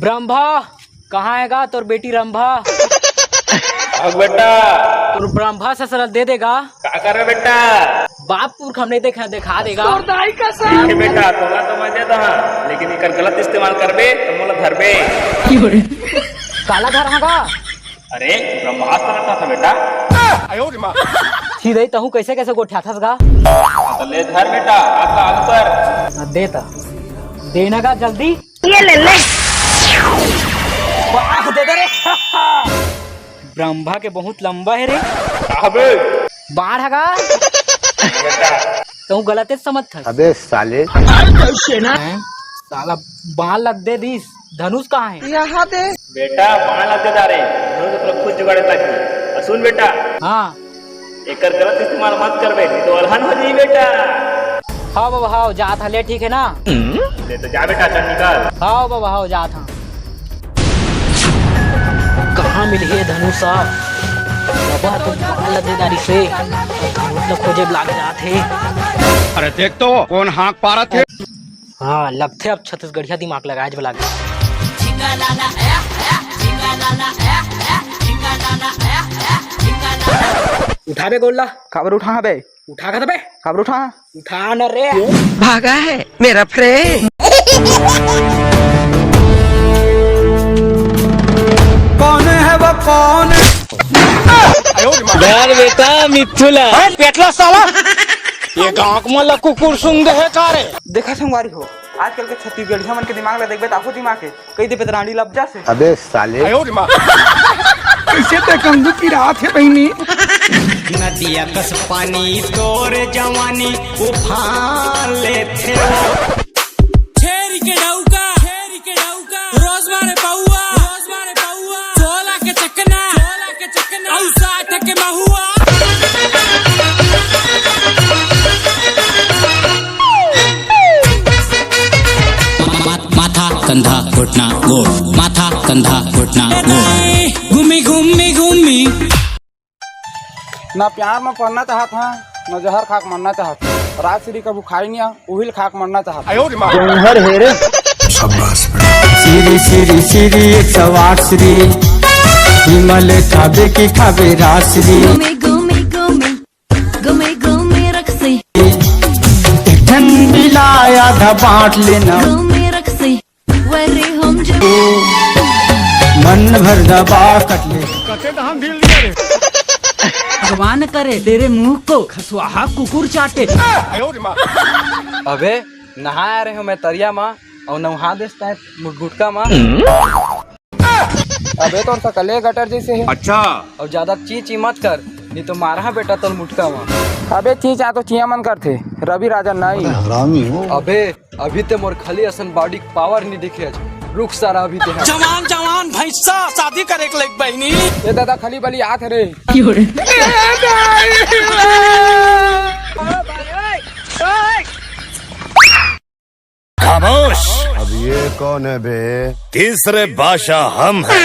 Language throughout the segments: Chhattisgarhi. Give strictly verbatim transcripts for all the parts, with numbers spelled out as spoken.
ब्रह्मा, कहाँ हे गा तोर बेटी रंभा? अग बेटा। तोर ब्रह्मा से सलाह दे देगा। का करबे बेटा? बाप पुरख हमने देखा, देखा देगा। ठीक हे बेटा, तोला तो मैं दे दहा, लेकिन एकर गलत इस्तेमाल करबे तो मोला धरबे। काला धरहा गा? अरे, ब्रह्मास्त्र रखा था बेटा। सीधे तहूँ कैसे कैसे गोठियाथस गा? तो ले धर बेटा, हाथ ला आगू कर। हाँ, दे त। देना गा जल्दी। ये ले ले। वाह, दे दे रे। ब्रह्मा के बहुत लंबा हे रे। अबे। बाढ़ गा। बेटा। तहूँ गलत समझथस। अबे साले। हैं? साला बाण ला दे दिस। धनुष कहाँ हे? यहाँ दे। बेटा, बाण ला दे डारे, धनुष तो खुद जुगाड़े ताकि। और सुन बेटा, हाँ। एकर गलत इस्तेमाल मत करबे, नहीं तो अलहन हो जाई बेटा। हाँ बाबा, हाँ, जात हले, ठीक हे ना? ले तो जा बेटा, चल निकल। हाँ बाबा, हाँ, जात हाँ। कहाँ मिलही धनुषा? बाबा तो बाण ला दे डारिस हे, धनुष ला खोजे लाग जात हे। अरे देख तो, कोन हाँक पारत हे? हाँ, लगथे अब छत्तीसगढ़िया दिमाग लगाए ज लागे। उठा बे गोल्ला। काबर उठा बे? उठा का बे? काबर उठा? उठा न रे। भागा है मेरा फ्रेंड। कौन है वो कौन? डर बेटा मिथुला। पेटला साला। ये गांव को मला कुकुर सुंग दे है का रे? देखा संगवारी हो, आजकल के छत्तीसगढ़िया मन के दिमाग ला देखबे त आखो दिमाग हे, कही देबे त रांडी लपजा से। अबे साले। कइसे ते कंगू पिरात हे बहिनी? नदिया कस पानी तोर जवानी उफान लेथे। छेरी के डौका, छेरी के डौका, रोज मारे पौआ, रोज मारे पौआ, सोला के चकना, सोला के चकना, अउ साठ के महुआ। मा-, माथा, कंधा, घुटना, गोड़, माथा, कंधा, घुटना, गोड़। घूमी, घूमी, घूमी। ना प्यार में पड़ना चाहत हां, ना जहर खाक मरना चाहत हां। राजश्री कभू खाई नहीं, उहिल खाक मरना चाहत हां। जौहर हे रे। शाबाश। श्री, श्री, श्री, एक सौ आठ श्री। विमल खाबे की खाबे राजश्री। घूमे, घूमे, घूमे, घूमे, घूमे रखसी। एक ठंडी ला आधा बांट लेना। घूमे रखसी। वरे हम जो मन भर दबा कट ले। भगवान करे तेरे मुंह को खसवाहा कुकुर चाटे। अबे नहाए आ रहे हो मैं तरिया मा अउ नहा देस तैं मुटगुटका मा। अबे तोर सकले गटर जैसे है। अच्छा। अउ ज्यादा ची ची मत कर, नहीं तो मारहा बेटा तोर मुटका मा। अबे ची चा तो चिया मन करथे, रवि राजा नहीं। हरामी हो। अबे अभी ते मोर खली असन body के power नहीं दिखे आज। रुक सारा अभी ते। जवान जवान भैंसा शादी करे के लायक बहिनी। ए दादा खली बली आत रे। खामोश। अब ये कौन है बे? तीसरे बादशाह हम हैं।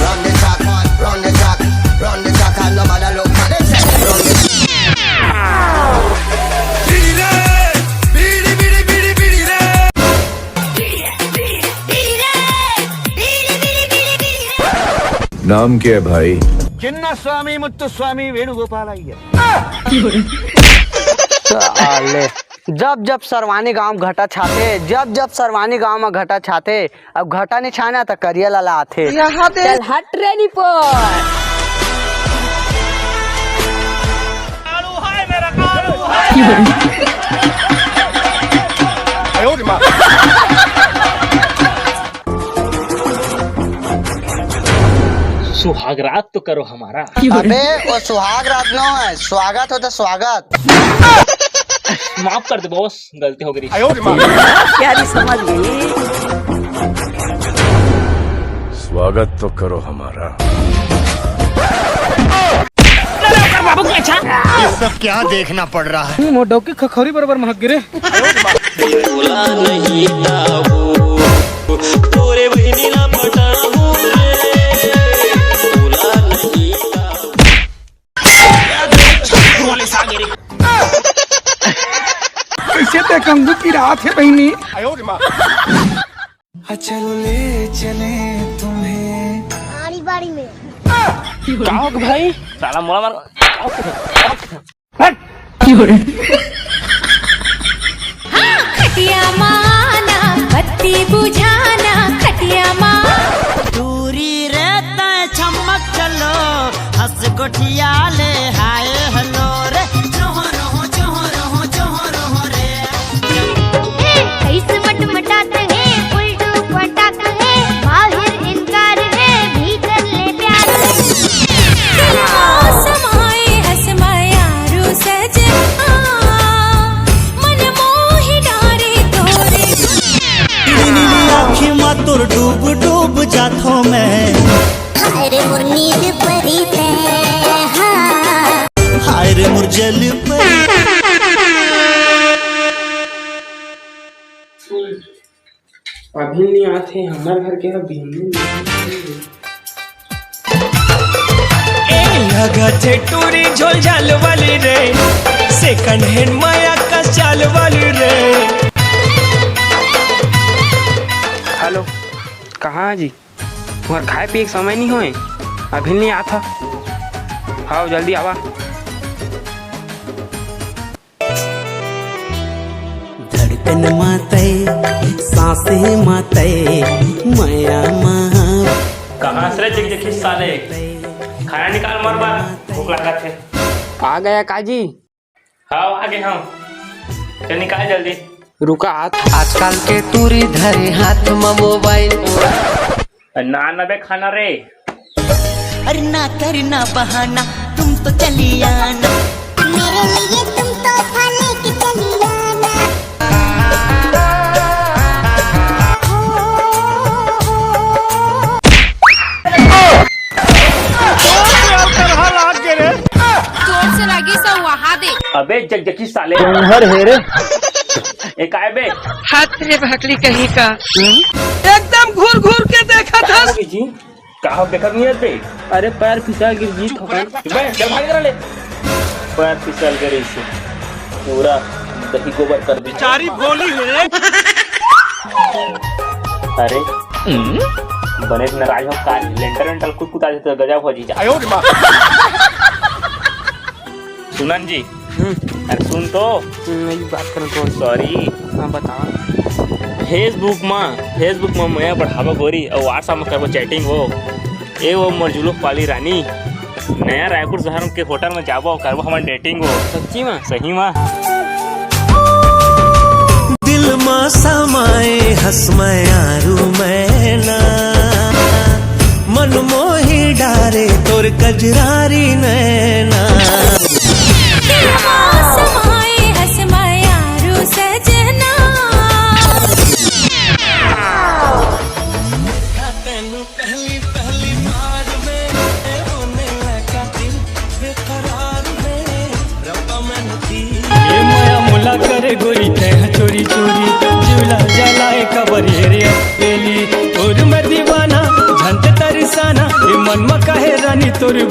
Run the track, man, run the track, run the track, and nobody look at the track. Run the नाम क्या है भाई? चिन्ना स्वामी, मुत्तु स्वामी, वेणुगोपाल अय्यर। साले, जब जब सरवानी गांव घटा छाते, जब जब सरवानी गांव में घटा छाते, अब घटा नहीं छाना त करिया लाला आथे। यहाँ पे चल हट रे निपोर। सुहागरात तो करो हमारा। अबे वो सुहागरात नो है, स्वागत होता स्वागत। माफ कर दे बॉस, गलती हो गई। प्यारी समझ गई। स्वागत तो करो हमारा। ये सब क्या देखना पड़ रहा है? मोर डौकी खखौरी बरोबर महक गिरे। बोला नहीं था वो, तोरे बहिनी ला पटाहूं रे। बोला नहीं था। अंगू पिरात हे बहिनी। चलो ले चले तुम्हें। बाड़ी बाड़ी में। का हो भाई? साला मोला मार। हट। खटिया माना, बत्ती बुझाना, खटिया माना। दूरी रे तय छमक चलो, हंस गोठिया ले हाय हेलो रे। जोहरो हो, जोहरो हो, जोहरो हो रे। ए, कैसे मटमटात है, उल्टू पटाक है, बाहर इनकार है, भीतर ले प्यार है। समाए हस मयारू सजना, मन मोहि डारे तोरे। नीली नीली आँखी मा तोर डूब डूब जाथो मैं। हाय रे मोर नींद परी ते, हाँ। हाय रे मोर जल परी। अभी नहीं आते, हमारे घर के अभी नहीं आते। ए, लगा छे टूरी झोल झाल वाली रे, सेकंड हैंड माया का चाल वाली रे। हेलो, कहाँ है जी? तुम्हार खाए पिए के समय नहीं होए, अभी नहीं आता। हाँ, जल्दी आवा। धड़कन मातै, सांसे मातै, माया मा। कहाँ से रे चिकचिकी साले? खाना निकाल मोर बर, भूख लागत हे। आ गया काजी? हाँ, आ गए हम। चल निकाल जल्दी। रुका हाथ। आजकल के टूरी धरे हाथ मा मोबाइल। ना ना बे खाना रे। अरे ना करना बहाना, तुम तो चली आना। मेरे लिए तुम तोहफा लेके चली आना। जोर से लगी सो वहा दे। अबे जकजकी साले। हर हेरे। ए काय बे? हाथ रे भकली कहीं का। एकदम घूर घूर के देखा था। जी, का हो देखत नहीं है बे? अरे पैर फिसल गिर जी थोकन। बे, चल भाग करा ले। पैर फिसल गिर इसे। पूरा दही गोबर कर दी। बेचारी भोली है। अरे, बने नाराज हो का? लेंटर वेंटर कुछ कुछ आ जाता गजब हो जीजा। आयो रे माँ। सुनन जी, हम्म। अरे सुन तो। हम्म, मैं भी बात करना तो। सॉरी। हाँ, बताओ। Facebook मा, Facebook मा मया बढ़ावा गोरी और WhatsApp मा करबो चैटिंग हो। ए वो मोर जुलूफ वाली रानी, नया रायपुर शहर के होटल मा जाबो, करबो हमन डेटिंग हो। सच्ची मा? सही मा। दिल मा समाए हस मयारू मैना, मन मोही डारे तोर कजरारी नैना। दिल मा समाए हस मयारू सजना। तेनू पहली पहली बार में होने लगा दिल बेकरार में। रब्बा मैनू की ए माया मोला करे गोरी तैं चोरी चोरी, जिवला जलाए कबर ये रे बेली। तोर मैं दीवाना, झंट तरसाना, ए मन मा काहे रानी तोर